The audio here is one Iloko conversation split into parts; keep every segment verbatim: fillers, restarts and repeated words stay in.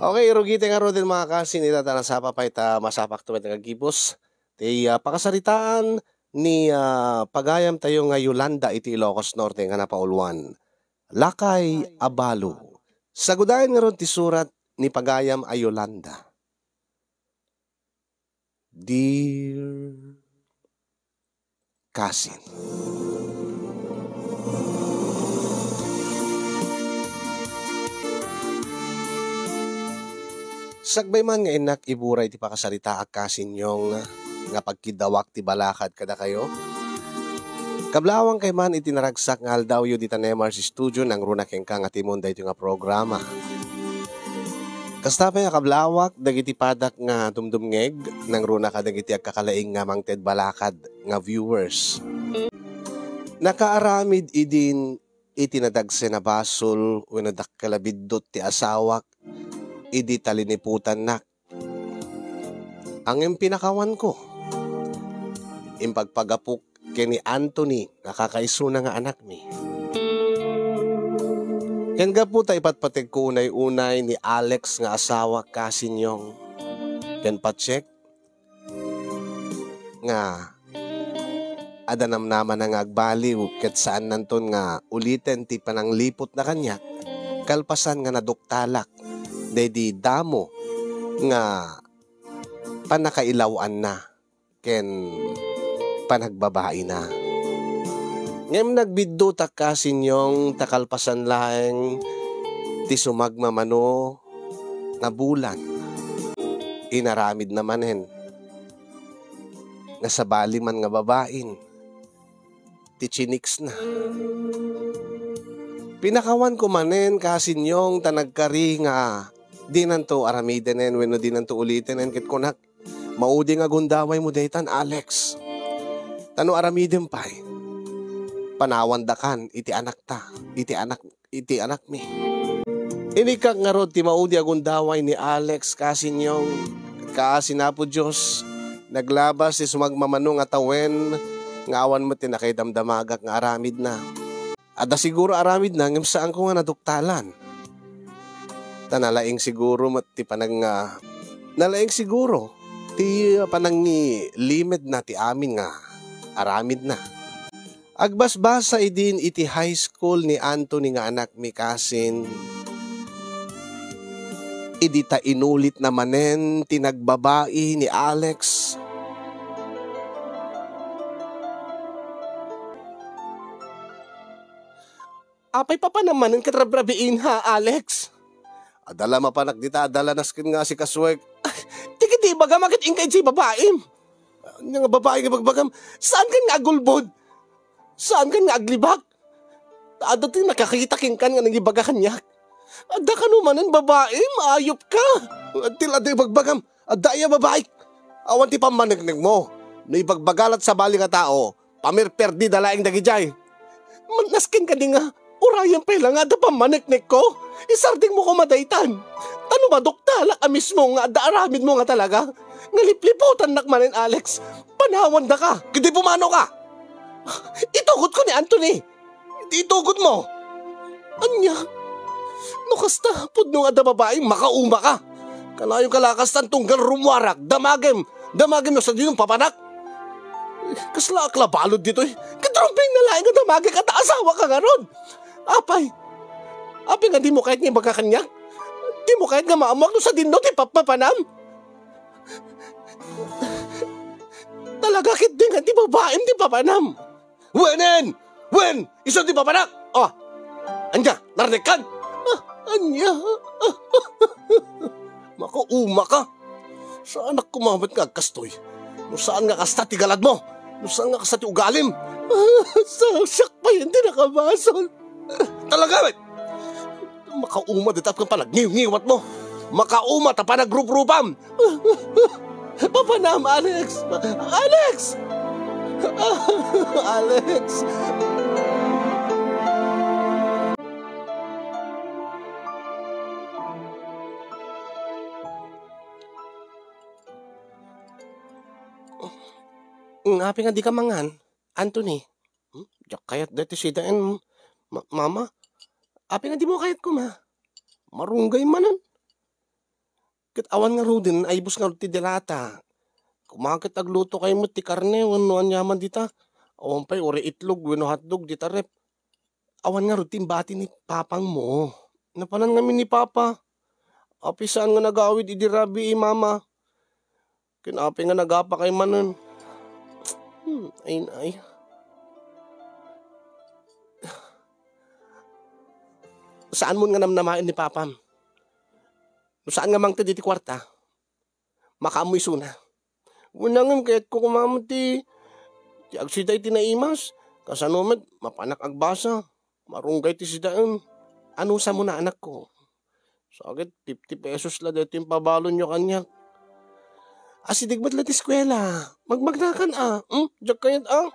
Okay, irugite ngaruden, mga kasin, ita ta nasapa pay ta masapakto met nga agibus ti, ah, pakasaritaan ni, ah, pagayamtayo nga Yolanda iti Ilocos Norte nga napauluan. Lakay a Balo. Sagudayen ngarud ti surat ni pagayam a Yolanda. Dear Kasin. Sakbay man nga innak ibura iti pakasaritaak, Kasin Yong, nga pagkiddawak ti balakad kadakayo, kablaawankay man iti naragsak nga aldawyo dita Nemar's Studio, nangruna kenka nga timon daytoy nga programa. Kasta pay a kablaawak dagiti padak nga dumdumngeg, nangruna kadagiti agkakalaing nga mangted balakad nga viewers. Nakaaramid idin iti nadagsen a basol wenno dakkel a biddut ti asawak idi taliniputannak. Ngem pinakawanko, impagpagapok ken ni Anthony nga kakaisuna nga anakmi. Ken gapu ta ipatpategko unay-unay ni Alex nga asawa, Kasin Yong, ken Patsek, nga adda namnamana nga agbaliw ket saannanton nga uliten ti panangliputna kaniak, kalpasan nga naduktalak daydi damo nga pannakailaw-anna ken panagbabaina. Ngem nagbiddutak, Kasin Yong, ta kalpasan laeng ti sumagmamano nga bulan, inaramidna manen nga sabali man nga babain ti chiniksna. Pinakawanko manen, Kasin Yong, ta nagkari nga dinanto aramidenen wenno dinanto ulitenen, ket kunak, maudi nga gundawaymo daytan, Alex. Ta no aramiden pay, panawandakan iti anakta, iti anak, iti anakmi. Inikkak ngarud ti maudi a gundaway ni Alex, Kasin Yong. Kaasi ni Apo Dios, naglabas ti sumagmamano nga tawen nga awan met ti nakaidamdamagak nga aramidna. Adda siguro aramidna ngem saanko nga naduktalan. Ta nalaing siguro met ti panang-, ah, nalaing siguro ti panangilimedna ti amin nga aramidna. Agbasbasa idin iti high school ni Anthony nga anakmi, Kasin. Idi ta inulitna manen ti nagbabai ni Alex. Apay papanam manen ket rabrabiin, ha, Alex? Adda la mapanak dita, adda la nasken nga asikasuek. Ti ket ibagam a ket inka idiay babaim. Ania nga babai nga ibagbagam? Saankan nga agulbod? Saankan nga aglibak? Ta adda ti nakakita kenkan nga nangibaga kaniak. Adda kano manen babaim, ayupka. Ti la adda ibagbagam. Adda aya babaik? Awan ti pammaneknekmo. No ibagbaga la't sabali nga tao, pamirperdida laeng dagidiay. Nasken kadi nga, urayen pay la nga adda pammaneknekko? Isardengmo koma daytan. Ta no maduktalak a mismo nga adda aramidmo nga talaga, nga lipliputannak manen, Alex, panawandaka. Ket di pumanoka. Itugotko ni Anthony. Iti itugotmo. Ania? No kasta, pudno nga adda babaing makaumaka. Kanayon ka la kastan tunggal rummuarak, damagem, damagem no sadino papanak. Kasla ak la balud ditoy. Ket rumbeng na laeng nga damagek ta asawaka ngarud. Apay, apay nga dimo kayat nga ibaga kaniak? Dimo kayat nga maammuak no sadino ti papapanam? Talaga ket di nga ti babaim ti papanam. Wenen! Wen! Isu ti papanak! Ah! Ania? Narnekkan? Ah, ania? Makauma ka! Saanak koma met nga agkastoy. No saan nga kasta ti galadmo. No saan nga kasta ti ugalim. Sa-, siak pay ti nakabasol. Talaga met! Makauma dita ken panagniwngiwatmo. Makauma ta panagruprupam. Papanam, Alex! Alex! Alex! Nga, apay nga dika mangan, Anthony? Hmm? Diak kayat daytoy sidaen, ma-, mama. Apay nga dimo kayat koma? Marunggay manen. Ket awan ngaruden, aybus ngarud ti dirata. Koma ket aglutokay met ti karne wenno aniaman dita. Awan pay uray itlog wenno hotdog dita ref. Awan ngarud ti imbati ni papangmo. Napanan ngamin ni papa. Apay saan nga nagawid idi rabii, mama? Ken apay nga nagapakay manen? Hmm, ay, ay. Saanmon nga namnamaen ni papam. No saan nga mangted iti kuarta, makaammo isuna. Wen, ngem kayatko koma met ti, ti agsida iti naimas. Kasano met, mapanak agbasa. Marunggay ti sidaen. Anusam, anakko? Sakit, fifty pesos la daytoy impabalonyo kaniak. Asideg met la ti eskuela. Magmagnakan a. Hmm? Diak kayat a.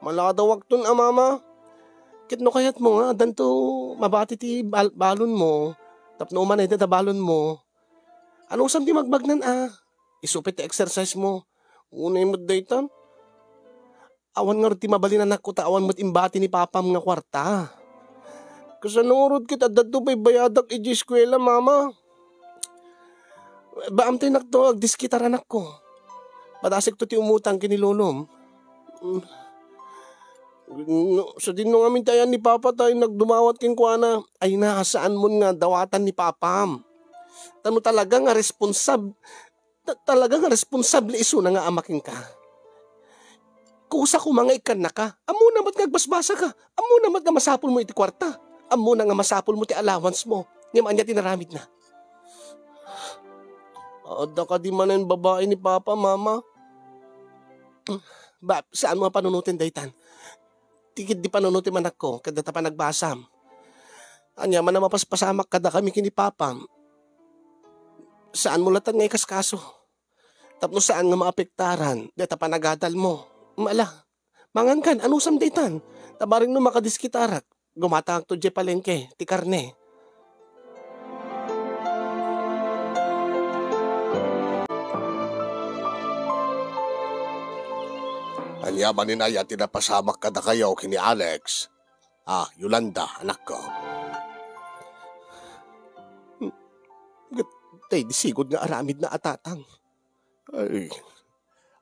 Maladawakton a, mama. Ket no kayatmo nga, addanto mabati ti bal-, balonmo. Tapno umanay dayta balonmo. Anusam ti magmagnan a? Isu pay ti exercise mo. Unay met daytan. Awan ngarud ti mabalin, anakko, ta awan met imbati ni papam nga kuarta. Kasano ngarud ket addanto pay bayadak iti eskuela, mama? Baamtay nakto agdiskitar, anakko. Padasekto ti umutang ken ni lolom. Mm. No, sadino ngamin ti ayan ni papa ta nagdumawat kenkuana. Ay na, saanmon nga dawatan ni papam. Ta no talaga nga responsab-, ta-, talaga nga responsable isuna nga ama kenka. Kusa koma nga ikkannaka. Ammona met nga agbasbasaka. Ammona met nga masapulmo iti kuarta. Ammona nga masapulmo ti allowance mo. Ngem ania ti naramidna? Adda kadi manen babai ni papa, mama? Ba, saanmo a panunoten daytan? Ti ketdi panunotem, anakko, ket dayta panagbasam. Ania man a mapaspasamak kadakami ken ni papam, saanmo latta nga ikaskaso. Tapno saan nga maapektaran dayta panagadalmo. Ala, mangankan, anusam daytan? Ta bareng no makadiskitarak, gumatangakto idiay palengke ti karne. Ania manen aya ti napasamak kadakayo ken ni Alex? Ah, Yolanda, anakko. Ket daydi sigud nga aramidna a, tatang. Ay,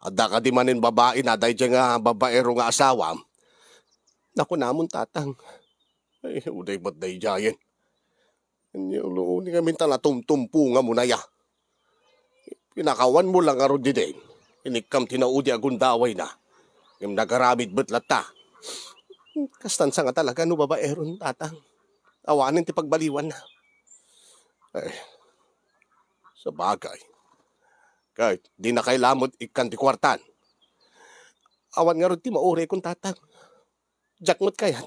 adda kadi manen babaina daydiay nga babaero nga asawam? Nakunamon, tatang. Ay, uday met daydiayen. Ania, uluoni ngamin ta natumtumpongamon aya. Pinakawanmo la ngarud didin. Inikkam ti naudi a gundawayna. Ngem nagaramid met latta. Kastan sa nga talaga no babaeron, tatang. Awanen ti pagbaliwanna. Ay, sabagay. Ket dinakay lamet ikkan ti kuartan. Awan ngarud ti maurekon, tatang. Diak met kayat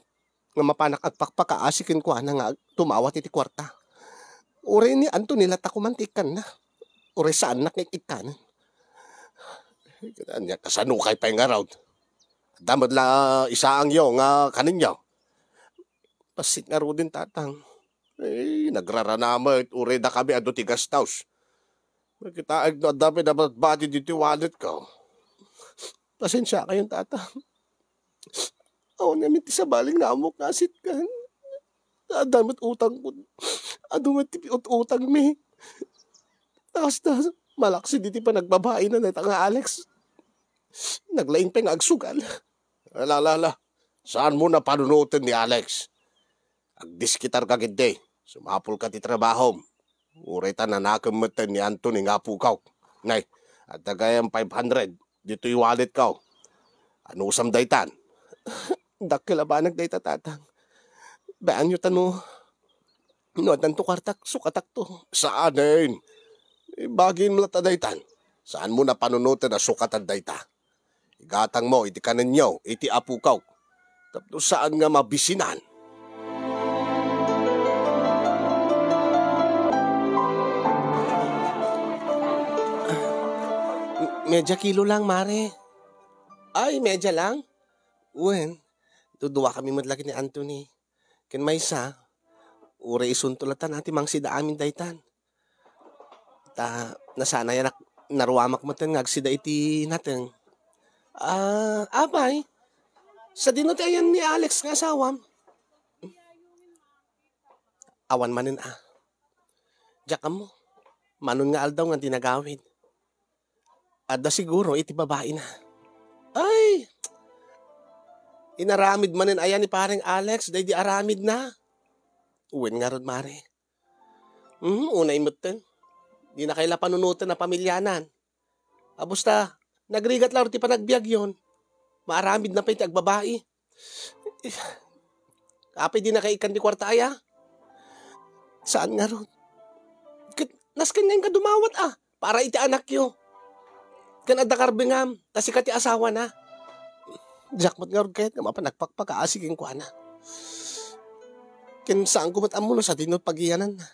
nga mapanak agpakpakaasi kenkuana nga ag-, tumawat iti kuarta. Uray ni Anthony latta koman ti ikkanna. Uray saannak nga ik-ikkanen. Ania, kasanokay pay ngarud? Adda met la isaangyo nga kanenyo? Bassit ngaruden, tatang. Eh, nagrarana met, uray dakami adu ti gastos. Makitaek no adda pay nabatbati ditoy walletko. Pasensiakayon, tatang. Awan ngamin ti sabali nga ammok nga asitkan. Adda met utangko. Adu met ti ut-utangmi. Kasta, malaksid iti panagbabaina dayta nga Alex. Naglaing pay nga agsugal. Ala, ala, ala. Saanmo a panunoten ni Alex? Agdiskitarka ketdi. Sumapulka ti trabahom. Uray ta nanakem met ni Anthony nga apok. Nay, adda gayam five hundred ditoy walletko. Anusam daytan? Dakkel a banag dayta, tatang. Baanyo ta no, no addanto kuartak, sukatakto. Saanen? Ibagim latta daytan. Saanmo a panunoten a sukatan dayta? Igatangmo iti kanenyo iti apok, tapno saan nga mabisinan. Media kilo lang, mare. Ay, media lang? Wen, duduakami met la ken ni Anthony. Ken maysa, uray isunto latta ti mangsida amin daytan. Ta, nasanayanak, naruamak metten nga agsida iti nateng. Ah, apay, sadino ti ayan ni Alex nga asawam? Awan manen a. Diak ammo. Manon nga aldaw nga di nagawid. Adda siguro iti babaina. Ay! Inaramid manen aya ni Pareng Alex, daydi aramidna. Wen ngarud, Mare. Hmm, unay metten. Di na kay la panunoten a pamilianan. Abus ta, nagrigat la ti panagbiagyon. Maaramid na pay ti agbabai. Apay di na kay ikkan ti kuarta aya? Saan ngarud? Ket nasken nga inka dumawat a, para iti anakyo. Ken adda karbengam, ta sika ti asawana. Diak met ngarud kayat nga mapan agpakpakaasi kenkuana. Ken saanko met ammo no sadino pagiyananna.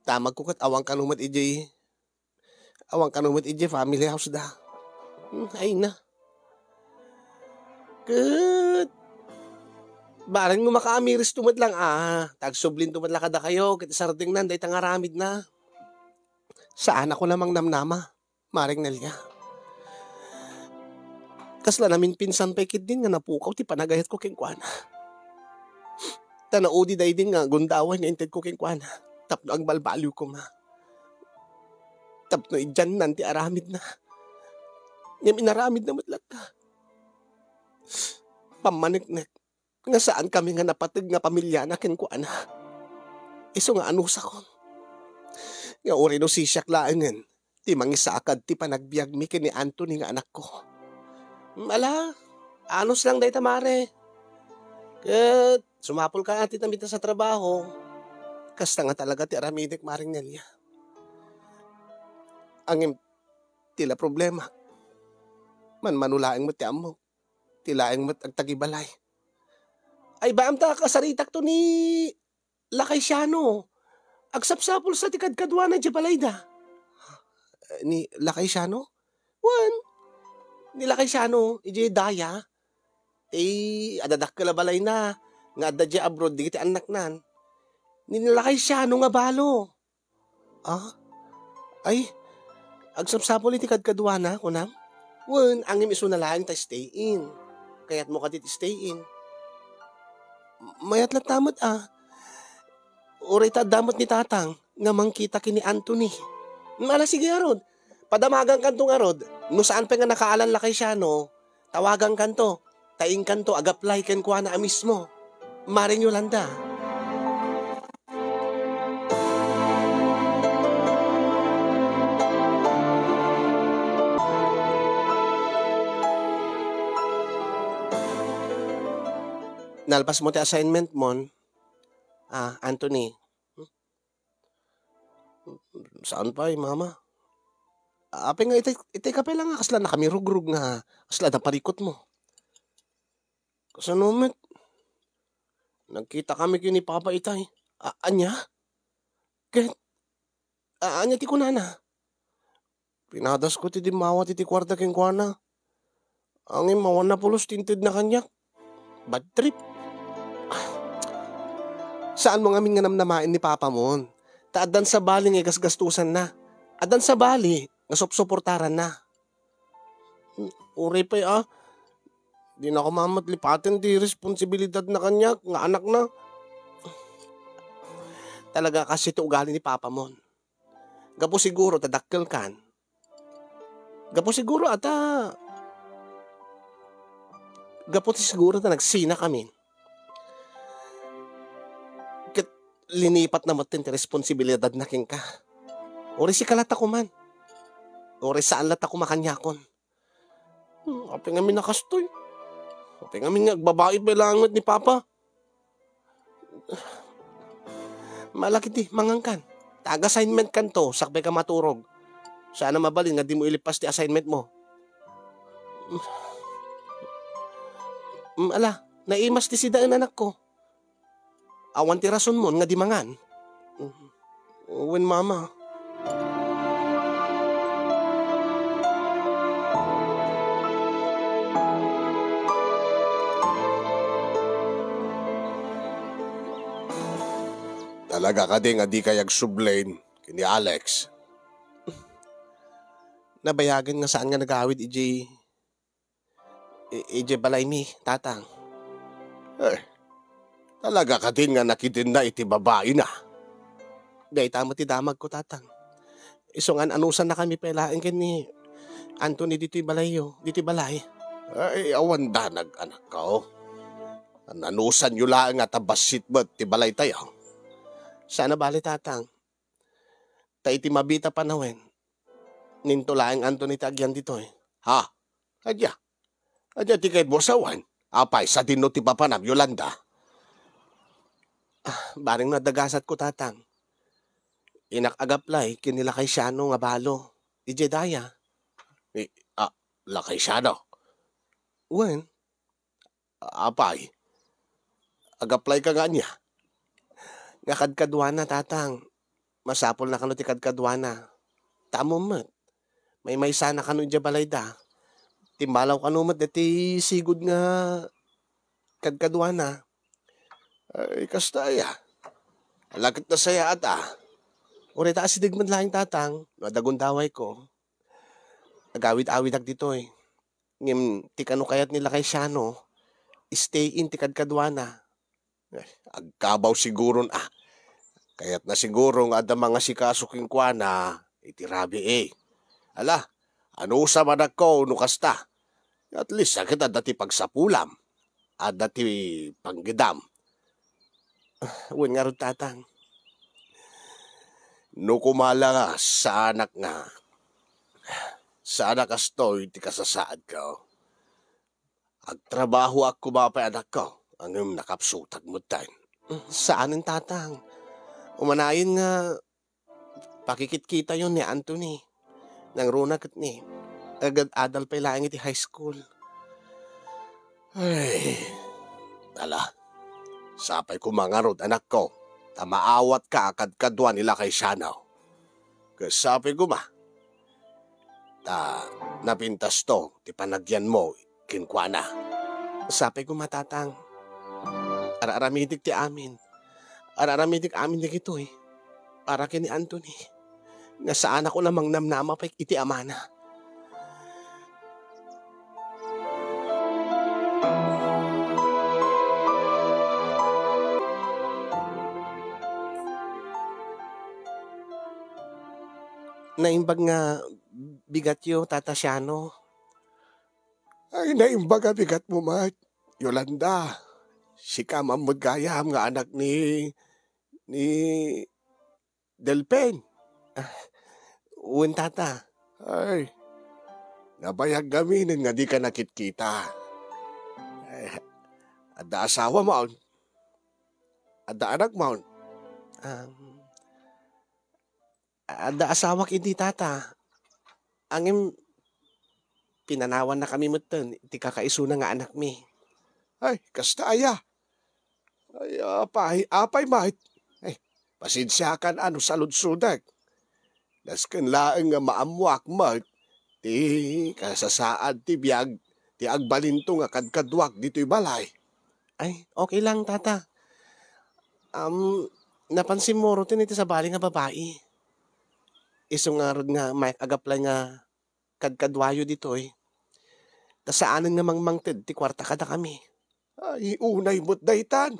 Damagko ket awan kano met idiay Awan kano met idiay family house da. Hmm, ay na. Ket, bareng no makaamiris to met lang, ah, ta agsublinto met la kadakayo, ket sardengnan, dayta nga aramidna. Saan ako lamang namnama, Mareng Nelia. Kasla naminpinsan pay ketdin nga napukaw ti panagayatko kenkuana. Ta naudi daydin nga gundaway nga intedko kenkuana tapno agbalbaliw koma. Tapno idiannan ti aramidna. Ngem inaramidna met latta. Pammaneknek nga saan kami nga napateg nga pamiliana kenkuana. Isu nga anusakon nga uray no sisiak laengen ti mangisakad ti panagbiagmi ken ni Anthony nga anakko. Ala, anus lang dayta, Mare. Ket sumapulka a ti namintas a trabaho. Kasta nga talaga ti aramidek, Mareng Nelia. Ngem ti la problema, manmano laeng met ti ammok. Ti laeng met agtagibalay. Ay, baam ta kasaritakto ni Lakay Siano. Agsapsapulsa ti kadkaduana idiay balayda. Ni Lakay Siano? Wen, ni Lakay Siano, idiay daya. Ti adda dakkel a balayna nga adda idiay abroad dagiti annaknan. Ni Lakay Siano nga balo. Ah? Ay, agsapsapul iti kadkaduana, kunam? Wen, ngem isuna laeng ta stay in. Kayatmo kadi ti stay in? Mayat latta met, ah. Uray ta adda met ni Tatang nga mangkita ken ni Anthony. Ala, sige ngarud. Padamagankanto ngarud. No saan pay nga nakaalan Lakay Siano, tawagankanto. Ta inkanto ag-apply kenkuana a mismo. Mareng Yolanda. Nalpas mo ti assignment mon, ah, Anthony? Saan pay, Mama? Apay nga itay, itay ka pay lang nga kasla nakamirugrog nga kasla adda parikutmo. Kasano met? Nagkita kami ken ni Papa itay. A-, ania? Ket, a-, ania ti kunana? Pinadasko ti dimmawat iti kuarta kenkuana. Ngem awan napulos ti intedna kaniak. Bad trip. Saanmo ngamin nga namnamaen ni Papamon. Ta addan sabali nga igasgastosanna. Addan sabali nga supsuportaranna. Uray pay, ah. Dina koma met lipaten ti responsibilidadna kaniak nga anakna. Talaga kastoy ti ugali ni Papamon. Gapu siguro ta dakkelkan. Gapu siguro a ta, gapu ti siguro ta nagsinakamin. Ket linipatna metten ti responsibilidadna kenka. Uray sika latta koma. Uray saan latta koma kaniakon. Hmm, apay ngamin a kastoy? Apay ngamin nga agbabai pay laeng met ni Papa? Malaki ti, mangankan. Ta ag-assignment kanto, sakbay ka maturog. Saan a mabalin nga dimo ilippas ti assignment mo. Hmm, ala, naimas ti sidaen, anakko. Awan ti rasonmon nga di mangan. Wen, Mama. Talaga kadi nga dikay agsublin ken ni Alex? Nabayagen nga saan nga nagawid idiay I-, idiay balaymi, Tatang. Eh, talaga kadin nga nakitenna iti babaina? Dayta met ti damagko, Tatang. Isu nga an-anusannakami pay laeng ken ni Anthony ditoy balayyo, ditoy balay. Ay, awan danag, anakko. An-anusanyo laeng nga ta bassit met ti balaytayo. Saan a bale, Tatang. Ta iti mabiit a panawen, ninto laeng Anthony ti agyan ditoy. Ha? Ania? Ania ti kayatmo a sawen? Apay, sadino ti papanam, Yolanda? Ah, bareng no adda gasatko, Tatang. Innak agaplay ken ni Lakay Siano nga balo. Idiay daya. I, ah, Lakay Siano? Wen. Apay, agaplayka nga ania? Nga kadkaduana, Tatang. Masapulna kano ti kadkaduana. Ta ammom met, maymaysana kano idiay balayda. Timmalaw kano met daytoy sigud nga kadkaduana. Ay, kasta aya. Ala ket nasayaat a. Uray ta asideg met laeng, Tatang, no adda gundawayko. Agawid-awidak ditoy. Ngem ti kano kayat ni Lakay Siano, stay in ti kadkaduana. Eh, agkabaw siguron a. Kayatna siguro nga adda mangasikaso kenkuana iti rabii. Ala, anusa, anakko, no kasta. At least, ket adda ti pagsapulam. Adda ti panggedam. Wen ngarud, Tatang. No koma la nga saanak nga, saanak kastoy ti kasasaadko. Agtrabahoak koma pay, anakko, ngem nakapsutak metten. Saanen, Tatang. Umanayen nga pakikitkitayon ni Anthony. Nangruna ket ni, agad-adal pay laeng iti high school. Ay, ala, sapay koma ngarud, anakko, ta maawatka a kadkadua ni Lakay Siano. Ket sapay koma, ta napintasto ti panagyanmo kenkuana. Sapay koma, Tatang. Ar-aramidik ti amin. Ar-aramidik amin dagitoy para ken ni Anthony. Nga saanakon a mangnamnama pay iti amana. Naimbag nga bigatyo, Tata Siano. Ay, naimbag a bigatmo met, Yolanda. Sika man met gayam nga anak ni, ni Delpin. Ah, wen, Tata. Ay, nabayag ngamin nga dika nakitkita. Ay, adda asawam? Adda anakmon? Um, adda asawak idi, Tata. Ngem, pinanawannakami metten ti kakaisuna nga anakmi. Ay, kasta aya? Ay, apay, apay met? Ay, pasensiakan a no saludsodek. Nasken laeng nga maammoak met ti kasasaad ti biag ti agbalinto nga kadkaduak ditoy balay. Ay, okay lang, Tata. Am, napansinmo ruten iti sabali nga babai. Isu ngarud nga mayak agaplay nga kadkaduayo ditoy. Ta saanen nga mangmangted ti kuarta kadakami. Ay, unay met daytan.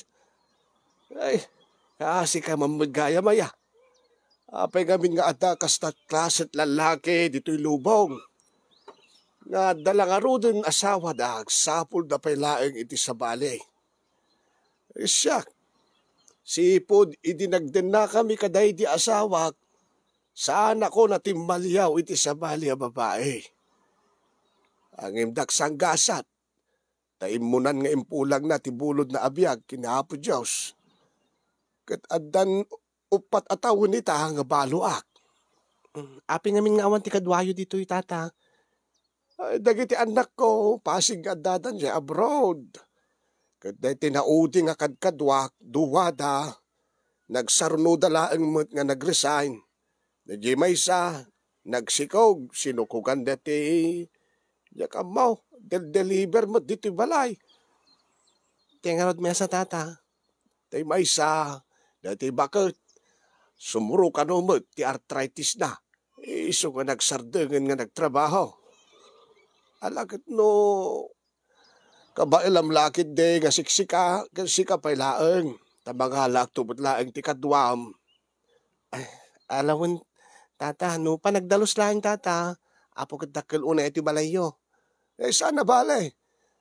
Ay, kaasi ka man met gayam aya. Apay ngamin nga adda kasta klase ti lallaki ditoy lubong? Nga adda la ngaruden asawada, agsapulda pay laeng iti sabali. Siak, sipud idi nagdennakami kadaydi asawak, saanakon a timmaliaw iti sabali a babai. Ngem diak sanggasat, ta immunan nga impulangna ti bulodna a biag ken ni Apo Dios. Ket addan uppat a tawen ita nga baloak. Mm, apay ngamin nga awan ti kaduayo ditoy, Tata? Ay, dagiti annakko, pasig nga addada idiay abroad. Ket daytoy naudi nga kadkaduak, duada, nagsarunoda laeng met nga nag-resign. Daydiay maysa, nagsikog, sinukoganda ti, diak ammo, del-, deliver met ditoy balay. Ti ngarud maysa, Tata? Tay maysa, daytoy baket, sumro kano met ti arthritis na. Isu nga nagsardengen nga nagtrabaho. Ala ket no kabaelam la ketdi nga siksika, ken sika pay laeng, ta mangalaakto met laeng ti kaduam. Ay, ala wen, Tata, no panagdalus laeng, Tata, apo ket dakkel unay ti balayyo. Eh, saan a bale?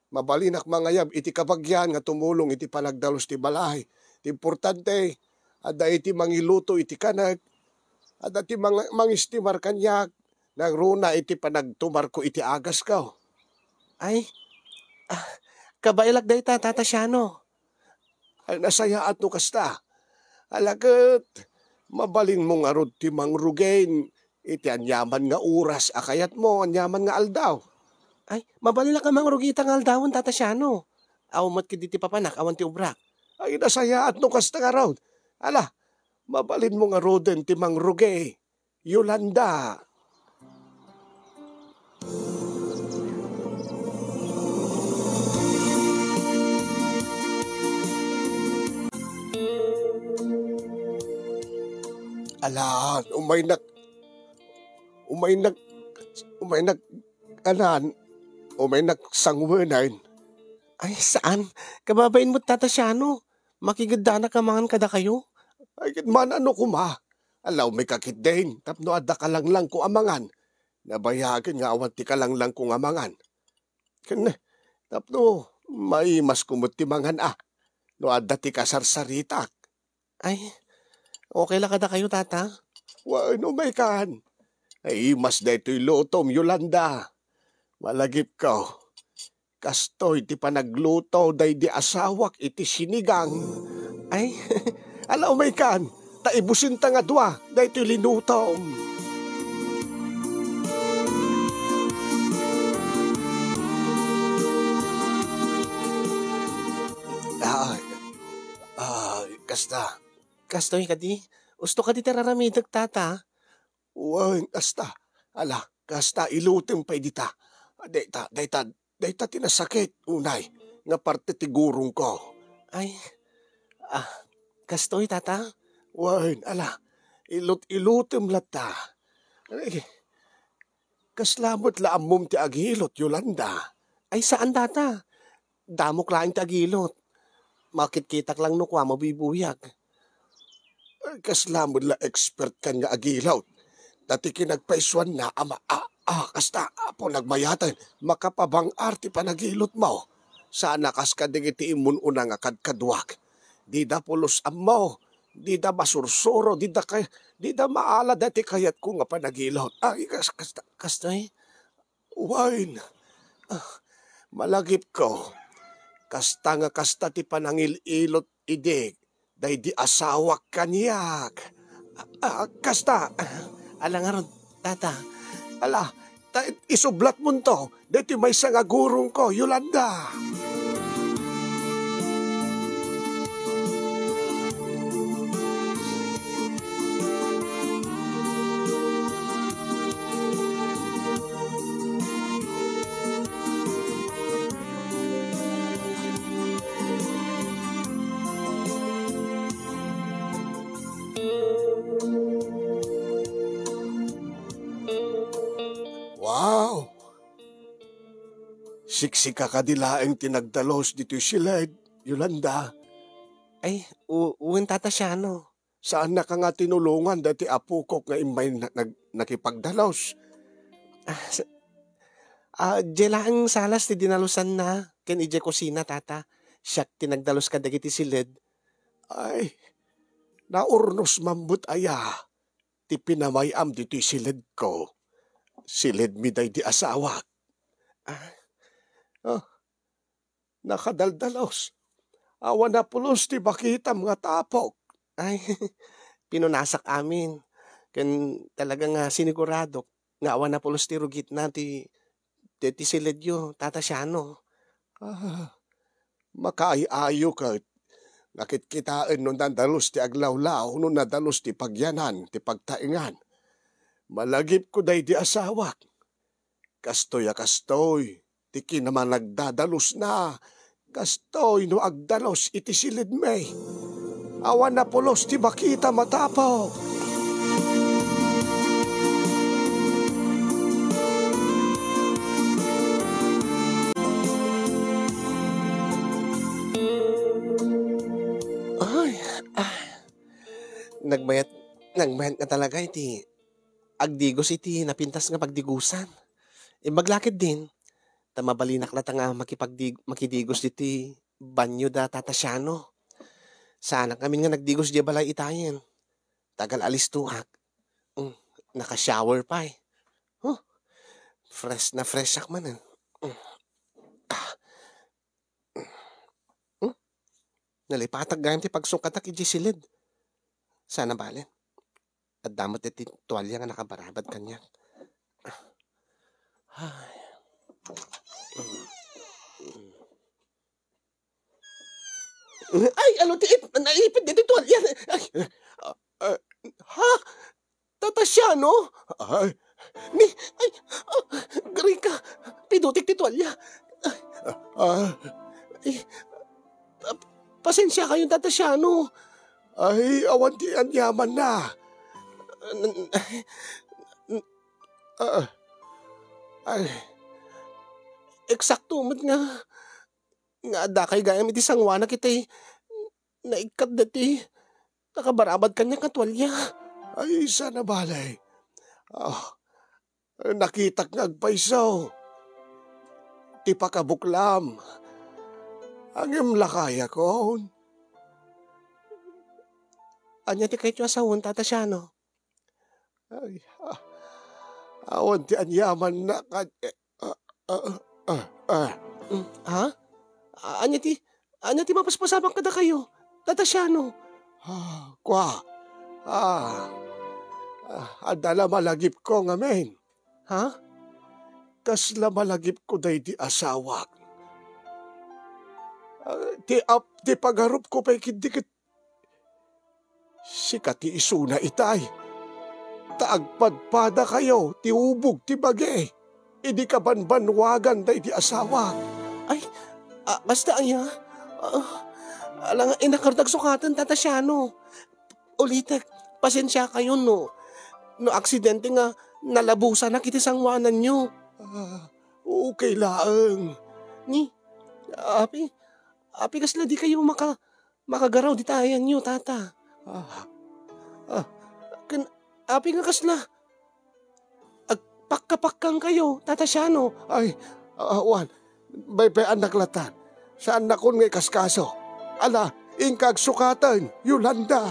Mabalinak mangayab iti kabagian nga tumulong iti panagdalus ti balay. Ti importante, adda iti mangiluto iti kanek, adda ti mang-, mangistimar kaniak, nangruna iti panagtumarko iti agasko. Ay, ah, kabaelak dayta, Tata Siano. Ay, nasayaat no kasta. Ala ket, mabalinmo ngarud ti mangrugi iti aniaman nga oras a kayatmo, aniaman nga aldaw. Ay, mabalinak a mangrugi ita nga aldawen, Tata Siano. Awan met ketdi ti papanak, awan ti obrak. Ay, nasayaat no kasta ngarud. Ala, mabalinmo ngaruden ti mangrugi. Yolanda. Ala, umaynak, umaynak, umaynak, anan, umaynak sangwenen. Ay, saan? Kababain mo, Tata Siano. Makigeddanak a mangan kadakayo? Ay, ket man-ano koma. Alawmi ka ketdin, tapno adda kalanglangko a mangan. Nabayagen nga awan ti kalanglangko nga mangan. Ken, tapno maimasko met ti mangan a, no adda ti kasarsaritak. Ay, okay la kadakayo, Tata? Wen, umaykan. Naimas daytoy lutom, Yolanda. Malagipko. Kastoy ti panagluto daydi asawak iti sinigang. Ay, ala, umaykan, ta ibusinta nga dua daytoy linutom. Ay, ay, kasta. Kastoy kadi? Usto kadi ti raramidek, Tata? Wen, kasta. Ala, kasta, ilutem pay dita. Dayta, dayta, dayta ti nasakit, unay, nga parte ti gurongko. Ay, ah, kastoy, Tata? Wen, ala, ilut-ilutem latta. Ay, kasla met la ammom ti agilot, Yolanda? Ay, saan, Tata. Damok laeng ti agilot. Makitkitak lang no kua mabibuyag. Ay, kasla met la expert kan nga agilot. Ta ti kinagpaisuanna a ma-, a, a, kasta, apo, nagmayaten, makapabang-ar ti panagilotmo. Saan a kas kadagiti immun-una nga kadkaduak. Dida pulos ammo, dida masursuro, dida kay-, dida maala dati kayatko nga panagilot. Ay, kas-, kasta, kastoy? Wen, ah, malagipko, kasta nga kasta ti panangil-ilot idi daydi asawak kaniak. Ah, kasta. Ala ngarud, Tata. Ala, ta isublatmonto daytoy maysa nga gurongko, Yolanda. Wow! Siksika kadi laeng ti nagdalus ditoy siled, Yolanda? Ay, u-, wen, Tata Siano. Saannaka nga tinulongan daytoy apokok nga immay na-, nag-, nakipagdalus? Ah, sa-, ah, diay laeng salas ti dinalusanna ken idiay kusina, Tata. Siak ti nagdalus kadagiti siled. Ay, naurnos man met aya ti pinamay-am ditoy siledko. Siledmi daydi asawak. Ah. Ah, nakadaldalus. Awan a pulos ti bakitam nga tapok. Ay, pinunasak amin. Ken talaga nga siniguradok nga awan a pulos ti rugitna ti, ti, ti siledyo, Tata Siano. Ah, makaay-ayo ket. Nakitkitaen no nadalus ti aglawlaw, no nadalus ti pagyanan, ti pagtaengan. Malagipko daydi asawak. Kastoy a kastoy ti kinamanagdadalusna, kastoy no agdalus iti siledmi. Awan a pulos ti bakitam a tapok. Ay, ah. Nagmayat, nagmayat nga talaga iti, agdigos iti napintas nga pagdigusan. Imbag la ketdin, ta mabalinak latta nga makipagdig-, makidigos ditoy banio da Tata Siano. Saanak ngamin nga nagdigos diay balay itayen. Tagal alistoak. Mm, naka-shower pay. Huh, fresh na fresh ak manen. Mm. Ah. Hmm? Nalipatak gayam ti pagsungkatak idiay siled. Sana balen. Adda met iti tualia nga nakabarabad kaniak. Ay. Ay, ano ti it-, naipit ditoy tualia? Ay, ah, ah, ha? Tata Siano? Ay. Ni, ay, ah, Grika, pidutik ti tualia. Ah, ay, ah, pasensiakayon, Tata Siano. Ay, awan ti aniamanna. Ah, ay, eksakto met nga, nga addakay gayam iti sangoanak iti naikkat ditoy nakabarabad kaniak nga tualia. Ay, sana bale. Ah, nakitak nga agpayso ti pakabuklam. Ngem lakayakon. Ania ti kayatyo a sawen, Tata Siano? Ay, ah, awan ti aniamanna kad-, eh, ah, ah, ah, ah. Mm, ha? A-, ania ti, ania ti mapaspasamak kadakayo, Tata Siano? Ah, kua. Ah, ah, adda la malagipko ngamin. Ha? Kasla malagipko daydi asawak. Ah, ti ap-, ti pagarupko pay ketdi ket sika ti isuna itay. Ta agpadpadakayo ti ubog ti bagi idi kabanbanwagan daydi asawak. Ay, a-, kasta aya? Ah, ala nga inakar dagsukaten, Tata Siano. Ulitek, pasensiakayon no, no aksidente nga nalabusanak iti sangoananyo. Ah, okay laeng. Ni, api, api kasla dikayo maka-, makagaraw dita ayanyo, Tata? Ah, ah, ken, api nga kasla agpakkapakkangkayo, Tata Siano? Ay, ah, wan, baybayannak lattan. Saannakon nga ikaskaso. Ala, inka agsukaten, Yolanda.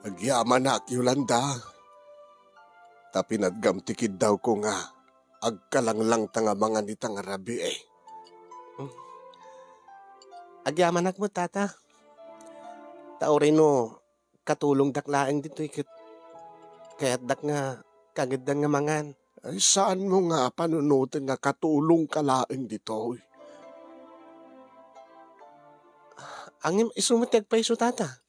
Agyamanak, Yolanda. Ta pinadgam ti kiddawko nga agkalanglangta nga mangan ita nga rabii. Hmm. Agyamanak met, Tata. Ta uray no katulongdak laeng ditoy ket kayatdak nga kangeddan nga mangan. Ay, saanmo nga panunoten nga katulongka laeng ditoy? Ngem isu met ti agpayso, Tata.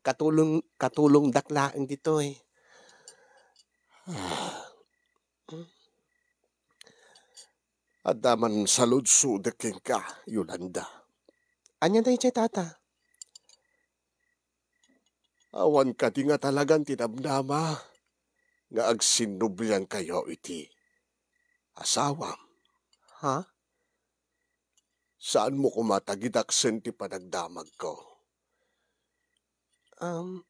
Katulong-, katulongdak laeng ditoy. Ah. Adda man saludsodek kenka, Yolanda. Ania daydiay, Tata? Awan kadi nga talagan ti namnama nga agsinnubliankayo iti asawam? Ha? Saanmo koma tagidaksen ti panagdamagko? Um,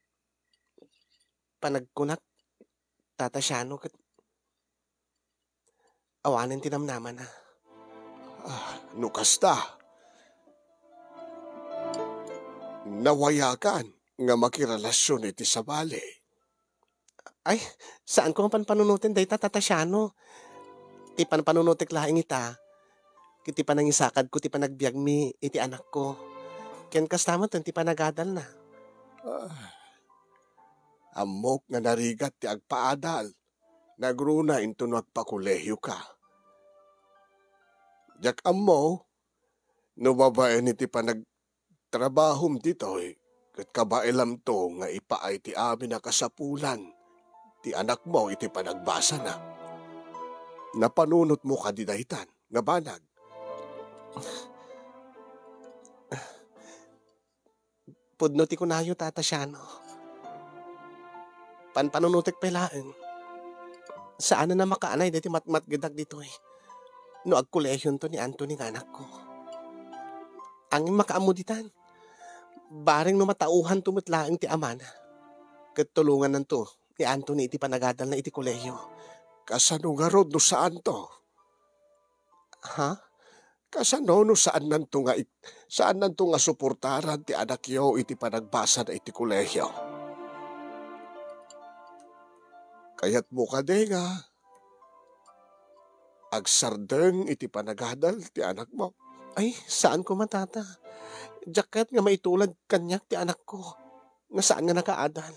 panagkunak, Tata Siano, ket awanen ti namnamana. Ah, no kasta, nawayakan nga makirelasion iti sabali. Ay, saanko nga panpanunoten dayta, Tata Siano. Ti panpanunotek laeng ita, ket ti panangisakadko ti panagbiagmi iti anakko. Ken kasta met ti panagadalna. Ah, ammok nga narigat ti agpaadal. Nagruna intono agpakolehioka. Diak ammo no babaen iti panagtrabahom ditoy, ket kabaelamto nga ipaay ti amin a kasapulan ti anakmo iti panagbasana. Napanunotmo kadi daytan nga banag? Pudno ti kunayo, Tata Siano. Panpanunotek pay laeng. Saanen a makaanay daytoy matmatgedak ditoy no agkolehionto ni Anthony nga anakko. Angin makaammo ditan. Bareng no matauhanto met laeng ti amana. Ket tulongannanto ni Anthony iti panagadalna iti kolehiyo. Kasano ngarud no saanto? Ha? Kasano no saannanto nga it-, saannanto nga suportaran ti anakyo iti panagbasana iti kolehiyo? Kayatmo kadi nga agsardeng iti panagadal ti anakmo? Ay, saan koma, Tata. Diak kayat nga maitulad kaniak ti anakko nga saan nga nakaadal.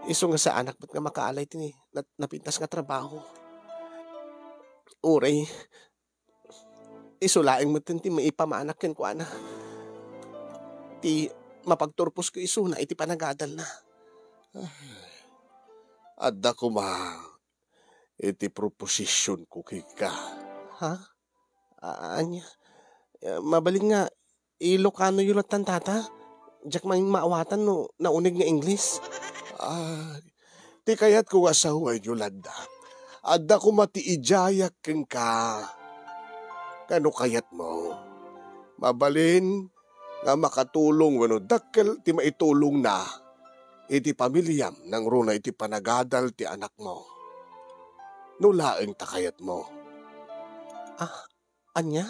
Isu nga saanak met nga makaalay ti nat-, napintas nga trabaho. Uray, isu laeng met ti maipamanak kenkuana. Ti mapagturposko isuna iti panagadalna. Adda koma iti propositionko kenka. Ha? A-, ania? Eh, mabalin nga, Ilocano yo lattan, Tata? Diak maawatan no nauneg nga Ingles. Ah, ti kayatko nga sawen, Yolanda. Adda koma ti idiayak kenka. Kano kayatmo? Mabalin nga makatulong wenno dakkel ti maitulongna iti pamiliam nangruna iti panagadal ti anakmo. No laeng ta kayatmo. Ah, ania?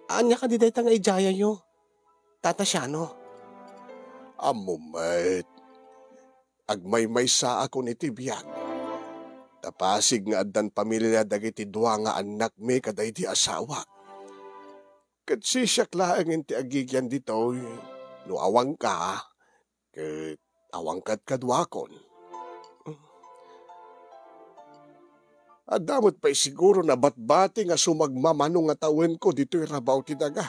Ania kadi dayta nga idiayo, Tata Siano? Ammom met, agmaymaysaakon iti biag. Napasig nga addan pamilia dagiti dua nga annakmi kadaydi asawak. Ket siak laengen ti agigian ditoy, no awanka, ket awan kadkaduakon. Adda met pay siguro nabatbati nga sumagmamano nga tawenko ditoy rabaw ti daga.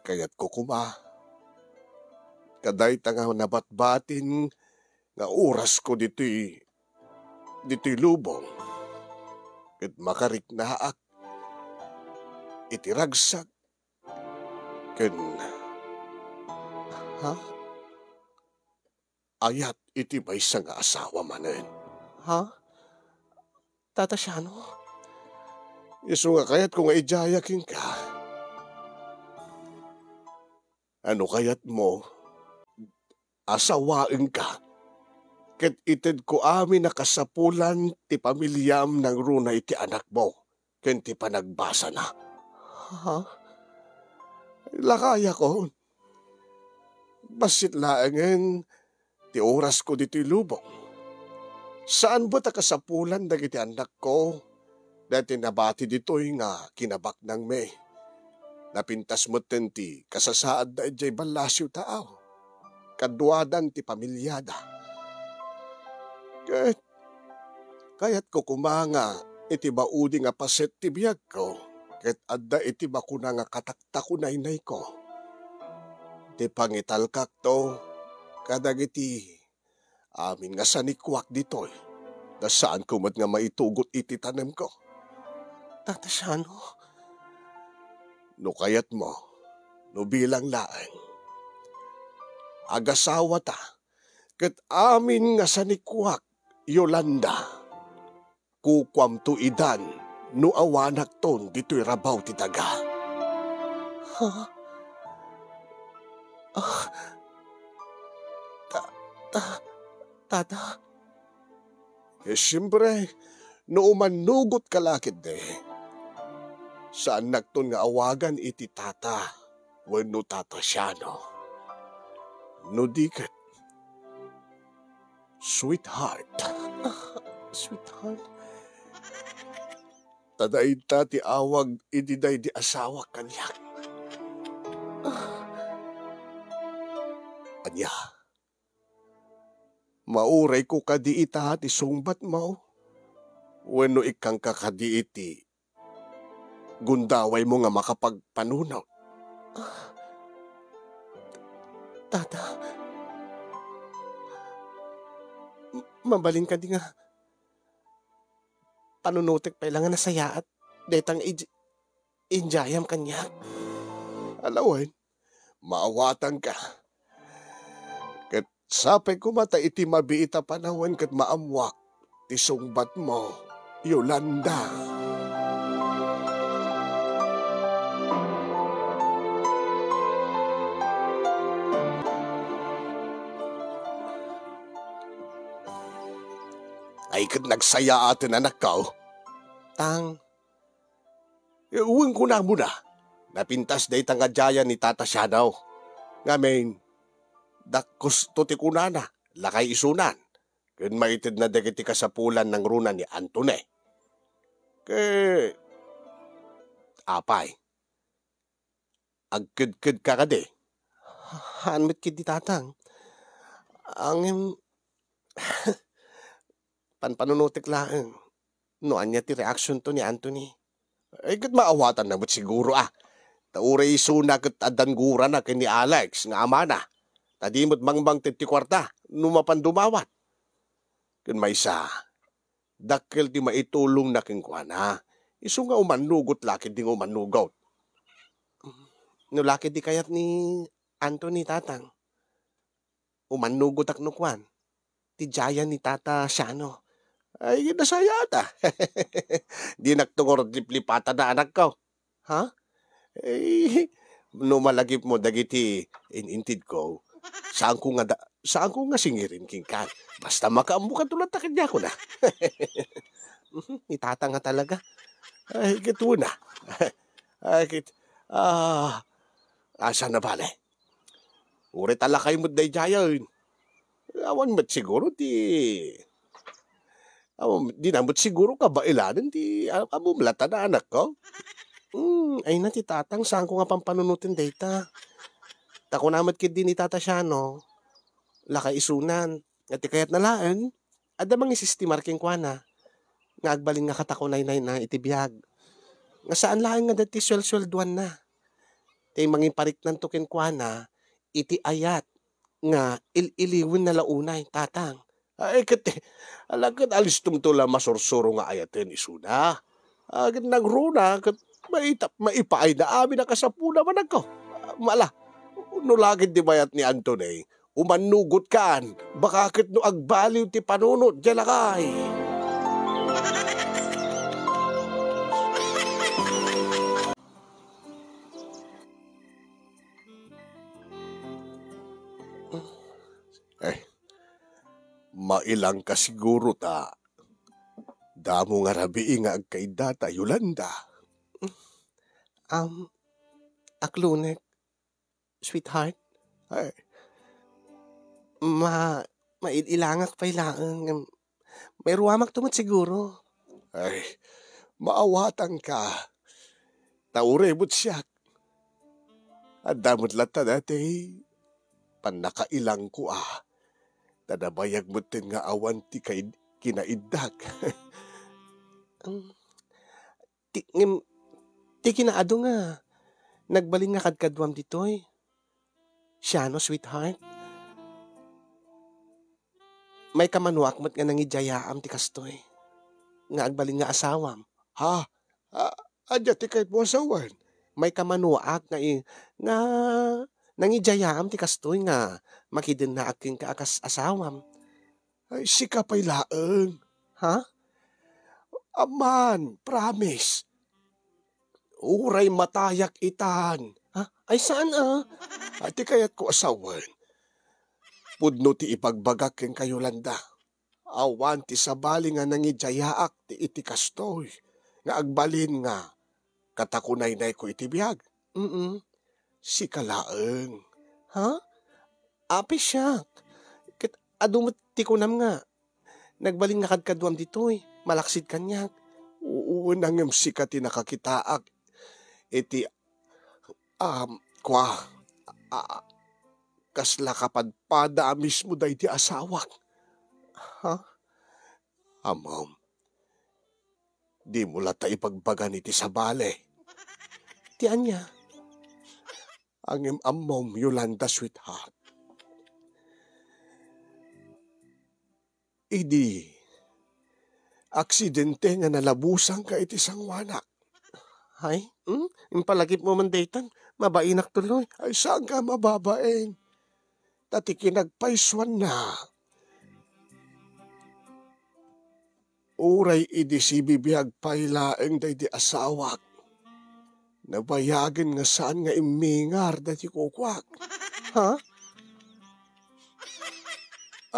Kayatko koma, kadayta nga nabatbatin nga orasko ditoy, ditoy lubong, ket makariknaak iti ragsak ken, ha? Ayat iti maysa nga asawa manen. Ha? Tata Siano? Isu nga kayatko nga idiayak kenka. Ano kayatmo? Asawaenka, ket itedko amin a kasapulan ti pamiliam nangruna iti anakmo ken ti panagbasana. Ha? Lakayakon. Bassit laengen ti orasko ditoy lubong. Saan met a kasapulan dagiti annakko daytoy nabati ditoy nga kinabaknangmi. Napintas metten ti kasasaadda idiay ballasiw taaw. Kaduadan ti pamiliada. Ket kayatko koma nga iti maudi nga paset ti biagko, ket adda iti makuna nga kataktakunaynayko. Ti pangitalkakto kadagiti amin nga sanikuak ditoy, ta saanko met nga maitugot iti tanemko. Tata Siano? No kayatmo, no bilang laeng. Agasawata, ket amin nga sanikuak, Yolanda, kukuamto idan no awanakton ditoy rabaw ti daga. Ha? Ah, ta-, ta-, Tata? Eh, siempre, no umannugotka la ketdi, saannakton nga awagan iti tata wenno Tata Siano. No di ket, sweetheart. Ah, sweetheart. Ta dayta ti awag idi daydi asawak kaniak. Ah. Ania? Maurayko kadi ita ti sungbatmo? Wenno ikkanka kadi iti gundawaymo nga makapagpanunot? Ah, Tata, m-, mabalin kadi nga panunotek pay la nga nasayaat dayta nga ij-, idiayam kaniak? Alawen, maawatanka. Ket sapay koma ta iti mabiit a panawen ket maammoak ti sungbatmo, Yolanda. Ay ket nagsayaaten, anakko. Tang. Eh, wen kunamona, napintas dayta nga diayan ni Tata Siano. Ngamin, dakkosto ti kunana, lakay isunan, ken maitedna dagiti kasapulan nangruna ni Anthony. Ket, apay, agkedkedka kadi? Haan met ketdi, Tatang. Ngem, panpanunotek laeng no ania ti reaksionto ni Anthony. Ay, ket maawatanna met siguro, a. Ta uray isuna ket addan gurana ken ni Alex nga amana. Ta di met mangbangted ti kuarta no mapan dumawat. Ken maysa, dakkel ti maitulongna kenkuana. Isu nga umannugot la ketdi nga umannugot. No la ketdi kayat ni Anthony, Tatang, umannugotak no kuan ti diayan ni Tata Siano. Ay, nasayaat. Dinak tungor liplipatana, anakko. Ha? Eh, no malagipmo dagiti in-intedko, saanko nga da-, saanko nga singirin kenka. Basta makaammoka, tulad ta kaniakona. Ni Tata nga talaga. Ay, ket wen a. Ay, ket, ah, asa na bale? Uray ta lakay met daydiayen. Awan met siguro ti, awan, dina met siguro kabaelanen ti, a-, ammom latta, anakko. Hmm, ay na ti Tatang, saanko nga pampanunoten dayta. Ta kuna met ketdi ni Tata Siano, lakay isunan, nga ti kayatna laeng, adda mangisistimar kenkuana nga agbalin nga katakunaynayna iti biag. Nga saan laeng nga dayta ti suelsueldoanna. Ti mangipariknanto kenkuana iti ayat nga il-iliwenna la unay, Tatang. Ay, ket, ala, ket alistomto la masursuro nga ayaten isuna. Ah, ket nangruna, ket maitap-, maipaayna amin a kasapuna, managko. Mala, no la ketdi bayat ni Anthony, umannugotkan, baka ket no agbaliw ti panunot, diay lakay. Eh, mailangka siguro ta damo nga rabii nga agkaiddata, Yolanda. Um, aklonek, sweetheart. Ay. Ma-, mail-ilangak pay laeng, ngem mairuamakto met siguro. Ay, maawatanka. Ta uray met siak. Adda met latta dayta pannakailangko a. Ta nabayag metten nga awan ti kaid-, kinaiddak. Ti, ngem, ti kinaadu nga nagbalin nga kadkaduam ditoy. Siano, sweetheart? Maikamanuak met nga nangidiayaam ti kastoy nga agbalin nga asawam. Ha? A-, ania ti kayatmo a sawen? Maikamanuak nga i-, nga nangidiayaam ti kastoy nga makidennaak kenka a kas asawam. Ay, sika pay laeng. Ha? Aman, promise. Uray matayak itan. Ha? Ay, saan a? Ay, ti kayatko a sawen, pudno ti ibagbagak kenka, Yolanda. Awan ti sabali nga nangidiayaak ti iti kastoy nga agbalin nga katakunaynayko iti biag. Mm. Sika laeng. Ha? Apay siak. Ket adu met ti kunam nga nagbalin nga kadkaduam ditoy, malaksid kaniak. Wen, ngem sika ti nakakitaak iti, um, kua, a-, kasla kapadpada a mismo daydi asawak. Ha? Ammom, dimo latta ibagbagan iti sabali. Ti ania? Ngem ammom, Yolanda, sweetheart. Idi aksidente nga nalabusanka iti sangoanak. Hay, hmm? Impalagipmo man daytan, mabainak tuloy. Ay, saanka mababain? Ta ti kinagpaysuanna, uray idi sibibiag pay laeng daydi asawak, nabayagen nga saan nga immingar daydi kukuak. Ha?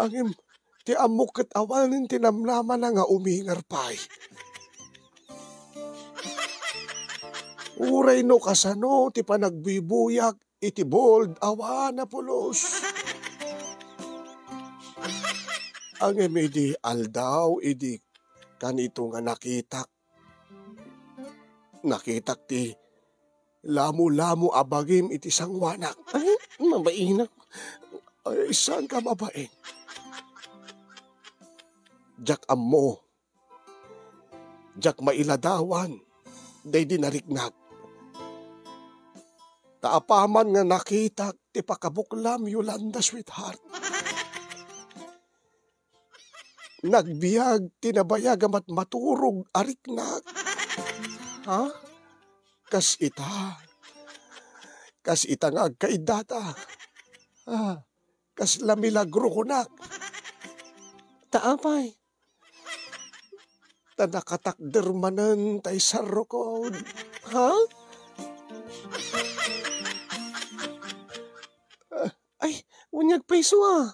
Ngem, ti ammok ket awanen ti namnamana nga umingar pay. Uray no kasano ti panagbuybuyag iti bold, awan a pulos. Ngem idi aldaw, idi kanito nga nakitak, nakitak ti lamulamo a bagim iti sangoanak. Ay, mabainak. Ay, saan ka mabain? Diak ammo. Diak mailadawan daydi nariknak. Ta apaman nga nakitak ti pakabuklam, Yolanda, sweetheart, nagbiag ti nabayag a matmaturog a riknak. Ha? Kas ita. Kas ita nga agkaiddata. Ah, kasla milagro kunak. Ta apay? Ta nakatakder manen tay sarrukod. Ha? Ay, unyag pay isu a.